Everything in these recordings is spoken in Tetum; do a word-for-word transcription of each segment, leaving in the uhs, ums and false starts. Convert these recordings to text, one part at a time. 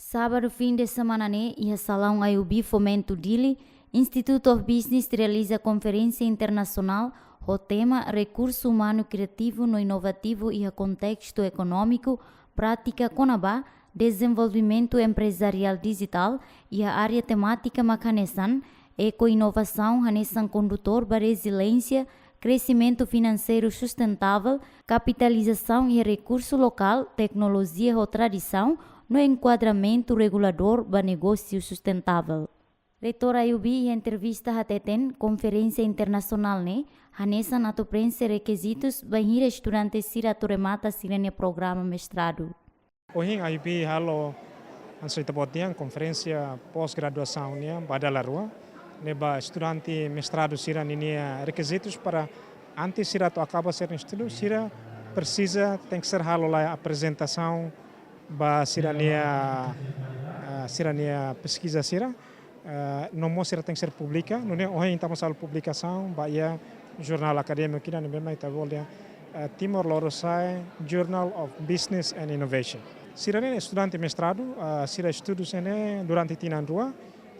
Sábadu fin de semana ne'e, iha salaun I O B Fomento Dili, Institute of Business realiza konferénsia internasionál ho tema Rekursu Umanu Kriativu no Inovativu iha Kontestu Ekonómiku, Prátika kona-ba Dezenvolvimentu Emprezariál Dijitál iha área temátika mak hanesan eko-inovasaun hanesan kondutór ba reziliénsia, kresimentu finanseiru sustentável, kapitalizasaun iha rekursu lokál, teknolojia ho tradisaun, no enkuadramentu reguladór ba negósiu sustentável. Reitór I O B iha entrevista hateten, konferénsia internasionál ne'e hanesan atu prenxe rekizitus bainhira estudante sira atu remata sira-nia programa mestradu. Ohin I O B halo, hanesan ita-boot dehan, konferénsia pós-graduasaun nian ba dala rua, ne'ebé estudante mestradu sira ninia rekizitus para antes sira atu akaba sira-nia estudu, sira presiza, tenke ser halo lai aprezentasaun ba sira-nia, ah, sira-nia peskiza sira, ah, no mós sira tenke ser publika, nune'e ohin ita mós halo publikasaun ba iha jornál akadémiku ida ne'ebé mak ita bolu dehan, ah, Timor Lorosa'e Journal of Business and Innovation. Sira-ne'e estudante mestradu, ah, sira estudu sira-ne'e durante tinan rua,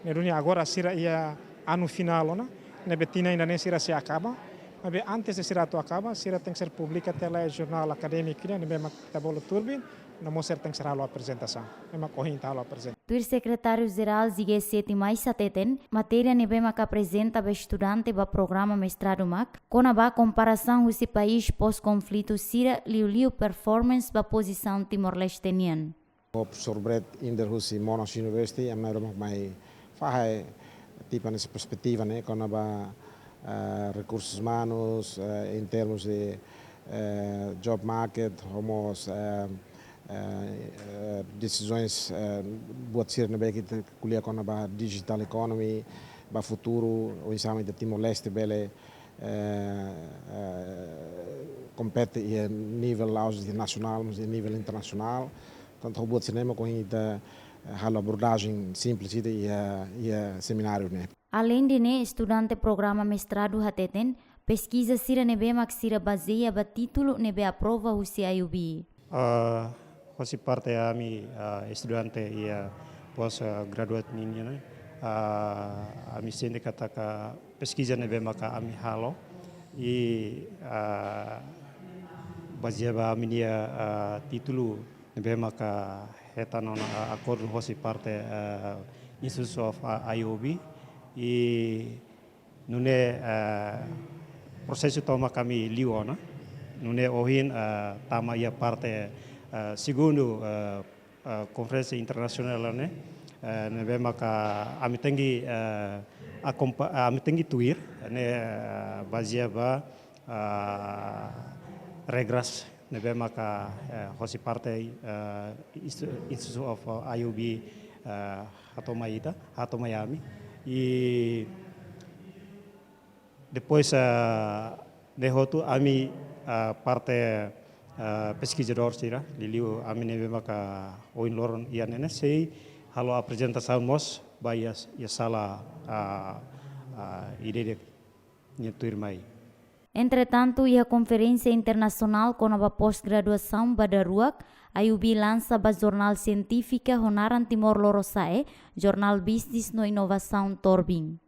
ne'e duni agora sira iha anu finál ona, ne'ebé tinan ida-ne'e sira sei akaba, maibé antes de sira atu akaba, sira tenke ser publika tiha lai jornál akadémiku ida ne'ebé mak ita bolu Turbin, no mós sira tenke ser halo aprezentasaun, ne'ebé mak ohin ita halo aprezentasaun. Tuir Sekretáriu Jerál G S E T mais hateten, matéria ne'ebé mak aprezenta ba estudante ba programa mestradu mak kona-ba komparasaun husi país pós-konflitu sira, liuliu performance ba pozisaun Timor-Leste nian. Ho Profesór Brett Inder husi Monash University, ami ruma mai fahe tipa hanesan perspetiva ne'e kona-ba, eh, rekursus umanus, eh, em termos de, eh, job market, ho mós, eh, eh, eh, desizaun, eh, buat sira ne'ebé ke ita ko'alia kona-ba digital economy, ba futuru, oinsá mak ita Timor-Leste bele, eh, eh, kompete iha nivel la'ós de'it nasionál, mas iha nivel internasionál. Portantu, buat sira-ne'e mak ohin ita, eh, halo abordajen simples ida iha, iha semináriu ne'e. Aleinde ne'e, estudante programa mestradu hateten, peskiza sira ne'ebé mak sira bazeia ba títulu ne'ebé aprova husi I O B. Ah, hosi parte ami, ah, estudante iha pós, ah, graduate nian ne'e, ah, ami sente katak peskiza ne'ebé maka ami halo, i, ah, bazeia ba ami-nia, ah, títulu ne'ebé maka hetan ona, ah, akordu hosi parte, ah, Institute of, ah, I O B, i nune'e, eh, prosesu tomak ami liu ona. Nune'e ohin, eh, tama iha parte, eh, segundu, eh, eh, konferénsia internasionál ne'e, eh, ne'ebé maka ami tenke, eh, akompa-, ami tenke tuir, ne'e, eh, bazeia ba, eh, regras ne'ebé maka, eh, hosi parte, eh, Insti-, Institute of, eh, I O B, eh, hato'o mai ita, hato'o mai ami. I depois, eh, ne'e hotu ami, eh, parte, eh, peskizadór sira, liuliu ami ne'ebé maka ohin loron iha ne'e ne'e sei halo aprezentasaun mós ba iha, iha sala, eh, eh, ida-idak nia tuirmai. Entretantu, iha konferénsia internasionál kona-ba pós-graduasaun ba daruak, I O B lansa ba jornál sientífika ho naran Timor Lorosa'e, Jornál Bisnis no Inovasaun Torbin.